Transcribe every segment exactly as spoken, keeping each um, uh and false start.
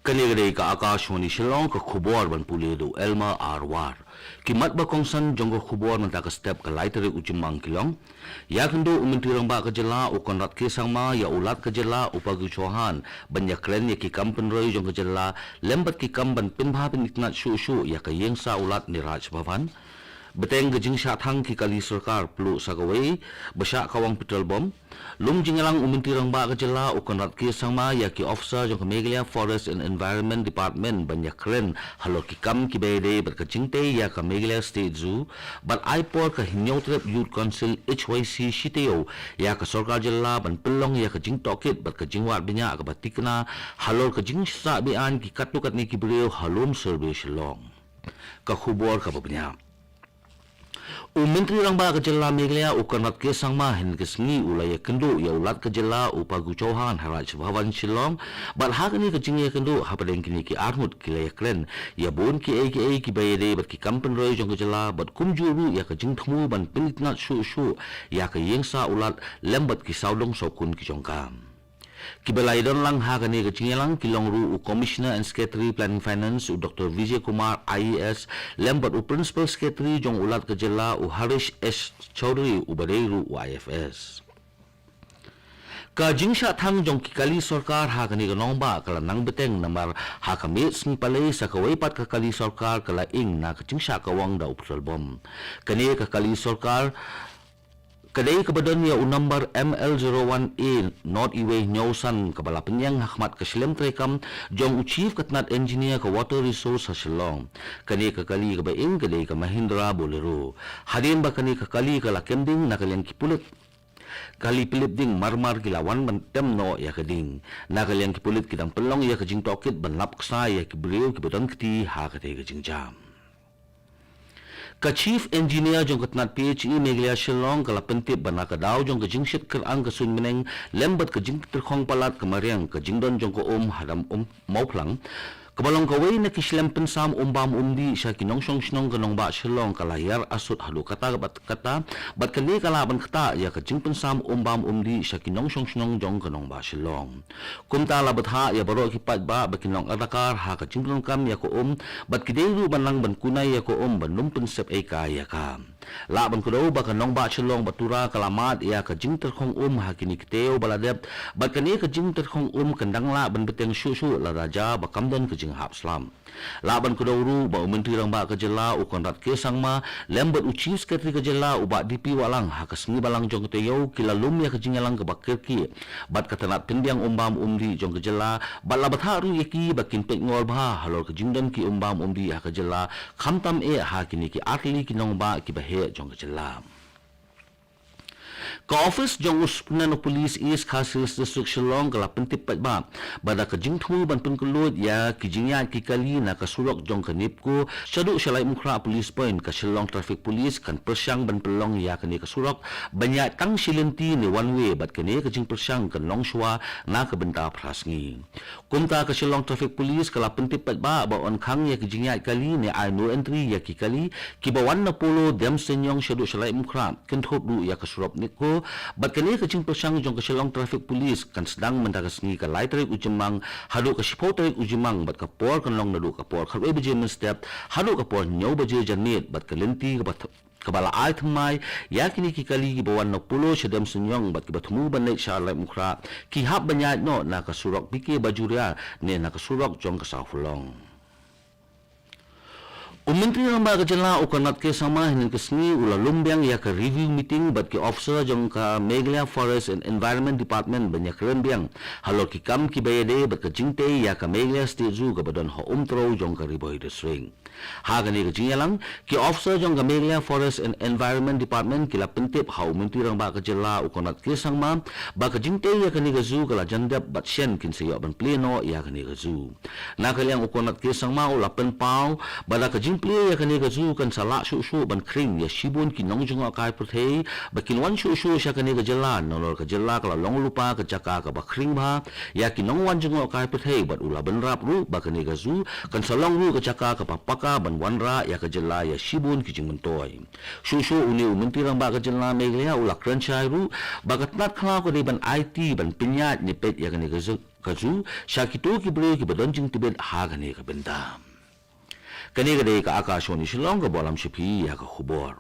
Kane ka dei ka Akashvani Shillong, ka khubor ban pule da u Elma Arwar. Ki mat ba kongsan jong ka khubor mynta ka step ka lai tarik u Jymmang ki long: Ïakynduh u Myntri Rangbah ka jylla u Conrad K Sangma ïa u Lat ka jylla u Paggu Chauhan ban ïakren ïa ki kam pynroi jong ka jylla lem bad ki kam ban pynbha pynitynnad shuh shuh ïa ka ïing sah u Lat ne Raj Bhavan. Bteng ka jingshah thang ki kali sorkar pluh sa kawei ba shah kawang petrol bomb. Lum jingïalang u Myntri Rangbah ka jylla u Conrad K Sangma ïa ki officer jong ka Meghalaya Forest and Environment Department ban ïakren halor ki kam kiba ïadei bad ka jingtei ïa ka Meghalaya State Zoo bad ai por ka Hynñiewtrep Youth Council H Y C shi taïew ïa ka sorkar jylla ban pynlong ïa ka jingtohkit bad ka jingwad bniah kaba thikna halor ka jingsah beaiñ ki katto katne ki briew ha lum survey Shillong. Ka khubor kaba bniah. U Myntri Rangbah ka jylla Meghalaya u Conrad K Sangma hynne ka sngi u la ïakynduh ïa u Lat ka jylla u Paggu Chauhan ha Raj Bhavan Shillong, bad ha kane ka jingïakynduh hapdeng kine ki arngut ki la ïakren ïa bun kiei kiei kiba ïadei bad ki kam pynroi jong ka jylla bad kumjuh ruh ïa ka jingthmu ban pynitynnad shuh shuh ïa ka ïing sah u Lat lem bad ki sawdong sawkun ki jong ka. Kiba la ïadon lang ha kane ka jingïalang ki long ruh u Commissioner and Secretary Planning Finance u Doctor Vijay Kumar I A S lem bad u Principal Secretary jong u Lat ka jylla u Harish S Chaudhary uba dei ruh u I F S. Ka jingshah thang jong ki kali sorkar ha kane ka nongbah ka la nang bteng namar ha ka miet sngi Palei sa kawei pat ka kali sorkar ka la ing na ka jingshah kawang da u petrol bomb. Kane ka kali sorkar ka dei kaba don ïa u number M L zero one A not iwei hynñiew san kaba la pynïeng ha khmat ka shlem treikam jong u Chief ka tnat Engineer ka Water Resource ha Shillong. Kane ka kali kaba ing ka dei ka Mahindra Bolero. Hadien ba kane ka kali ka la kem ding, na ka liang ki pulit, kali pylip ding marmar ki la wan ban tem noh ïa ka ding. Na ka liang ki pulit ki dang pynlong ïa ka jingtohkit ban lap ksai ïa ki briew kiba don kti ha katei ka jingjia. Ka Chief Engineer jong ka tnat P H E Meghalaya Shillong ka la pyntip ba na ka daw jong ka jingshit kyrpang ka suiñbneng lem bad ka jingtyrkhong palat ka mariang, ka jingdon jong ka um hadam um Mawphlang, kaba long kawei na ki shlem pynsam um bam um dih sha ki nongshong shnong ka nongbah Shillong ka la hiar asut haduh katta bad katta, bad kane ka lah ban ktah ïa ka jingpynsam um bam um dih sha ki nongshong shnong jong ka nongbah Shillong. Kumta la bthah ïa baroh ki paidbah ba kin long adakar ha ka jingpyndonkam ïa ka um, bad ki dei ruh ban nang ban kunai ïa ka um ban ym pynsep ei kai ïa ka. Lah ban kdew ba ka nongbah Shillong bad Tura ka la mad ïa ka jingtyrkhong um ha kine ki taïew ba la dep, bad kane ka jingtyrkhong um kan dang lah ban bteng shuh shuh lada jia ba kam don ka jinghap slap. Lah ban kdew ruh ba u Myntri Rangbah ka jylla u Conrad K Sangma lem bad u Chief Secretary ka jylla u Bah D P Wahlang ha ka sngi Balang jong ka taïew ki la lum ïa ka jingïalang kaba kyrkieh bad ka tnat pynbiang um bam um dih jong ka jylla, bad la bthah ruh ïa ki ba kin peit ngor bha halor ka jingdon ki um bam um dih ha ka jylla, khamtam eh ha kine ki artylli ki nongbah kiba heh jong ka jylla. Ka ophis jong u Superintendent of Police East Khasi Hills District Shillong ka la pyntip paidbah ba da ka jingthmu ban pynkylluid ïa ki jingïaid ki kali na ka surok jong ka NEEPCO shaduh sha Laitumkhrah Police Point, ka Shillong Traffic Police kan pyrshang ban pynlong ïa kane ka surok ban ïaid tang shi lynti ne one way, bad kane ka jingpyrshang kan long shuwa na ka bynta phra sngi. Kumta ka Shillong Traffic Police ka la pyntip paidbah ba yn khang ïa ki jingïaid kali ne ai no entry ïa ki kali kiba wan na Polo, Demsenyong shaduh sha Laitumkhrah, kynthup ruh ïa ka surok NEEPCO, bad kane ka jingpyrshang jong ka Shillong Traffic Police kan sdang mynta ka sngi ka lai tarik u Jymmang haduh ka shiphew tarik u Jymmang, bad ka por kan long naduh ka por khatwei baje mynstep haduh ka por hynñiew baje janmiet, bad ka lynti kaba th- kaba la ai thymmai ïa kine ki kali kiba wan na Polo sha Demsenyong bad kiba thmu ban leit sha Laitumkhrah ki hap ban ïaid noh na ka surok B K Bajoria ne na ka surok jong ka Sawphyllong. U Myntri Rangbah ka jylla u Conrad K Sangma hynne ka sngi u la lum biang ïa ka review meeting bad ki officer jong ka Meghalaya Forest and Environment Department ban ïakren biang halor ki kam kiba ïadei bad ka jingtei ïa ka Meghalaya State Zoo kaba don ha Umtrew jong ka Ri Bhoi District. Ha kane ka jingïalang, ki officer jong ka Meghalaya Forest and Environment Department ki la pyntip ha u Myntri Rangbah ka jylla u Conrad K Sangma ba ka jingtei ïa kane ka zoo ka la jan dep bad shen kin sa ïoh ban plie noh ïa kane ka zoo. Na ka liang u Conrad K Sangma u la pynpaw ba da ka jingplie ïa kane ka zoo kan sa lah shuh shuh ban khring ïa shibun ki nongjngohkai pyrthei ba kin wan shuh shuh sha kane ka jylla, nalor ka jylla ka la long lypa ka jaka kaba khring bha ïa ki nongwan jngohkai pyrthei, bad u la bynrap ruh ba kane ka zoo kan sa long ruh ka jaka kaba paka ban wanrah ïa ka jylla ïa shibun ki jingmyntoi. Shuh shuh une u Myntri Rangbah ka jylla Meghalaya u la kren shai ruh ba ka tnat khlaw ka dei ban aiti ban pynïaid ne peit ïa kane ka zoo, Kazu, sha kito ki briew kiba don jingtbit ha kane ka bynta. Kane ka dei ka Akashvani Shillong kaba lam sha phi ïa ka khubor.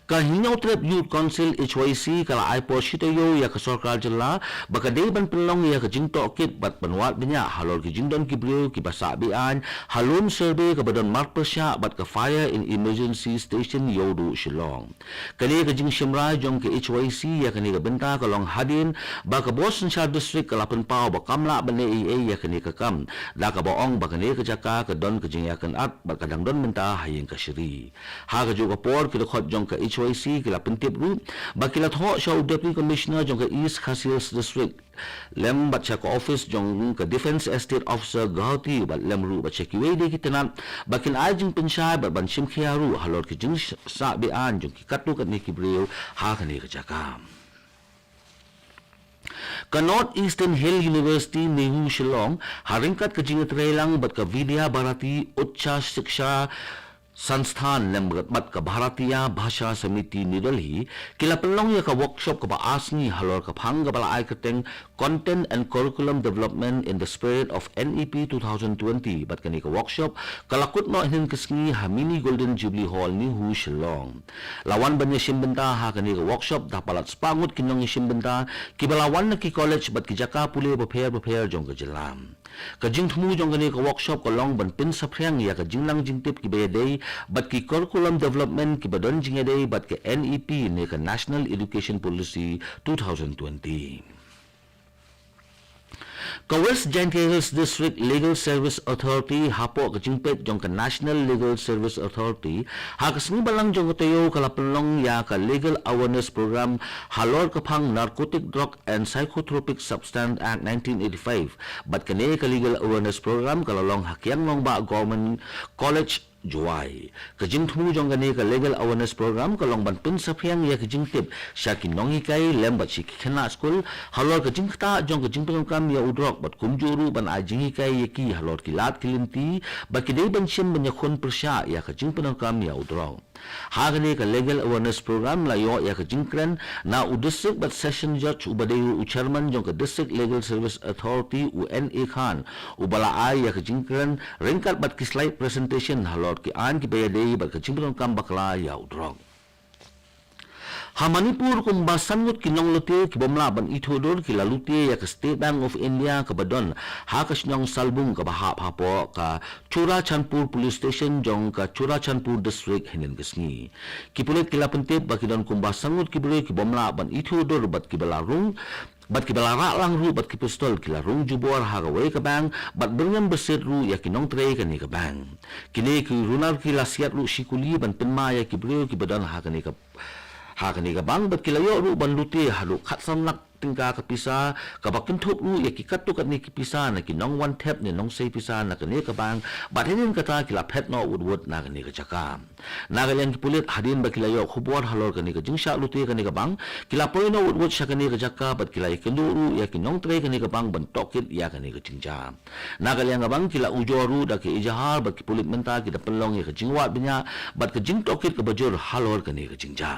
Ka Hynñiewtrep Youth Council H Y C ka la ai por shi taïew ïa ka sorkar jylla ba ka dei ban pynlong ïa ka jingtohkit bad ban wad bniah halor ki jingdon ki briew kiba sah be-aiñ ha lum survey kaba don marpyrshah bad ka Fire and Emergency Station Ïewduh Shillong. Kane ka jingshim rai jong ka H Y C ïa kane ka bynta ka long hadien ba ka bor synshar district ka la pynpaw ba kam lah ban leh ei ei ïa kane ka kam, da kaba ong ba kane ka jaka ka don ka jingïakynad bad ka dang don mynta ha ïing kashari. Ha kajuh ka por, ki dkhot jong ka H Y C ki la pyntip ruh ba ki la thoh sha u Deputy Commissioner jong ka East Khasi Hills District lem bad sha ka office jong ka Defence Estate Officer Guwahati bad lem ruh bad sha kiwei de ki tnat ba kin ai jingpynshai bad ban shim khia ruh halor ki jingsah be-aiñ jong ki katto katne ki briew ha kane ka jaka. Ka North Eastern Hill University NEHU Shillong, ha ryngkat ka jingïatreilang bad ka Vidya Bharati Ucha Shiksha Sansthan lem bad ka Bharatiya Bhasha Samiti New Delhi, ki la pynlong ïa ka workshop kaba ar sngi halor ka phang kaba la ai kyrteng Content and Curriculum Development in the Spirit of N E P two thousand twenty, bad kane ka workshop ka la kut noh hynnin ka sngi ha Mini Golden Jubilee Hall NEHU Shillong. La wan ban ïashim bynta ha kane ka workshop da palat spah ngut ki nongïashim bynta kiba la wan na ki college bad ki jaka pule bapher bapher jong ka jylla. Ka jingthmu jong kane ka workshop ka long ban pynsaphriang ïa ka jingnang jingtip kiba ïadei bad ki curriculum development kiba don jingïadei bad ka N E P ne ka National Education Policy two thousand twenty. Ka West Jaintia Hills District Legal Service Authority hapoh ka jingpeit jong ka National Legal Service Authority, ha ka sngi Balang jong ka taïew ka la pynlong ïa ka Legal Awareness Program halor ka phang Narcotic Drug and Psychotropic Substance Act nineteen eighty-five. Bad kane ka Legal Awareness Program ka la long ha Kiang Nangbah Government College, Jowai. Ka jingthmu jong kane ka Legal Awareness Program ka long ban pynsaphriang ïa ka jingtip sha ki nonghikai lem bad sha ki khynnah skul halor ka jingktah jong ka jingpyndonkam ïa u drok bad kumjuh ruh ban ai jinghikai ïa ki halor ki lad ki lynti ba ki dei ban shim ban ïakhun pyrshah ïa ka jingpyndonkam ïa u drok. Ha kane ka Legal Awareness Program la ïoh ïa ka jingkren na u District bad Session Judge uba dei u Chairman jong ka District Legal Service Authority, u N A Khan, uba la ai ïa ka jingkren ryngkat bad ki slide presentation halor ki aiñ kiba ïadei bad ka jingpyndonkam bakla ïa u drok. Ha Manipur, kumba san ngut ki nonglute ki bym lah ban ithuh dur ki la lute ïa ka State Bank of India kaba don ha ka shnong Salbung kaba hap hapoh ka Churachandpur Police Station jong ka Churachandpur District hynnin ka sngi. Ki pulit ki la pyntip ba ki don kumba san ngut ki briew ki bym lah ban ithuh dur bad kiba la rung bad kiba la rah lang ruh bad ki pistol, ki la rung jubor ha kawei ka bank bad byrngem basiat ruh ïa ki nongtrei kane ka bank. Kine ki runar ki la siat ruh shi kuli ban pynmai ïa ki briew kiba don ha kane ka ha kane ka bank bad ki la ïoh ruh ban lute haduh khatsan lak tyngka ka pisa, kaba kynthup ruh ïa ki katto katne ki pisa na ki nongwan thep ne nongsei pisa na kane ka bank, bad hynnin kata ki la phet noh wut wut na kane ka jaka. Na ka liang ki pulit, hadien ba ki la ïoh khubor halor kane ka jingshah lute kane ka bank, ki la poi noh wut wut sha kane ka jaka bad ki la ïakynduh ruh ïa ki nongtrei kane ka bank ban tohkit ïa kane ka jingjia. Na ka liang ka bank, ki la ujor ruh da ka ejahar bad ki pulit mynta ki da pynlong ïa ka jingwad bniah bad ka jingtohkit kaba jur halor kane ka jingjia.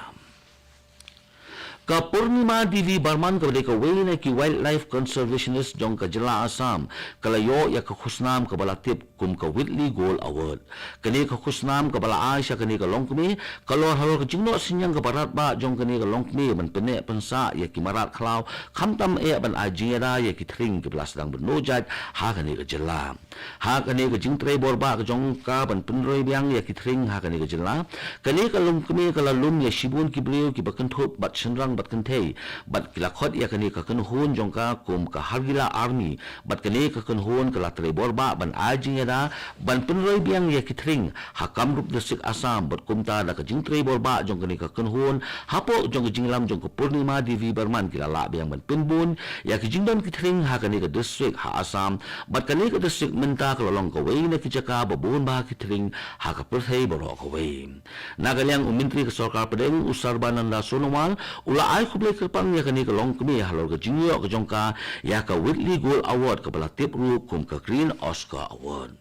Ka Purnima Devi Barman kaba dei kawei na ki wildlife conservationist jong ka jylla Assam ka la ïoh ïa ka khusnam kaba la tip kum ka Whitley Gold Award. Kane ka khusnam kaba la ai sha kane ka longkmie ka long halor ka jingnoh synñiang kaba radbah jong kane ka longkmie ban pynneh pynsah ïa ki mrad khlaw, khamtam eh ban ai jingïada ïa ki thring kiba la sdang ban noh jait ha kane ka jylla. Ha kane ka jingtrei bor bah ka jong ka ban pynroi biang ïa ki thring ha kane ka jylla, kane ka longkmie ka la lum ïa shibun ki briew kiba kynthup bad shynrang bad kynthei, bad ki la khot ïa kane ka kynhun jong ka kum ka Hargila Army, bad kane ka kynhun ka la trei bor bah ban ai jingïada ban pynroi biang ïa ki thring ha Kamrup District, Assam, bad kumta da ka jingtrei bor bah jong kane ka kynhun hapoh jong ka jingïalam jong ka Purnima Devi Barman ki la lah biang ban pynbun ïa ki jingdon ki thring ha kane ka district ha Assam, bad kane ka district mynta ka la long kawei na ki jaka ba bun bha ki thring ha ka pyrthei baroh kawei. Na ka liang u Myntri ka Sorkar Pdeng, u Sarbananda Sonowal, u la ai khublei kyrpang ïa kane ka longkmie halor ka jingïoh ka jong ka ïa ka Whitley Gold Award kaba la tip ruh kum ka Green Oscar Award.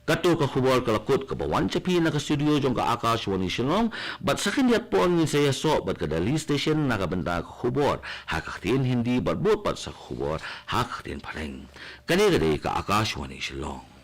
Kato ka khubor ka la kut kaba wan sha phi na ka studio jong ka Akashvani Shillong, bad sa khyndiat por ngin sa ïasoh bad ka Delhi Station na ka bynta ka khubor ha ka ktien Hindi bad bud pat sa ka khubor ha ka ktien Phareng. Kane ka dei ka Akashvani Shillong.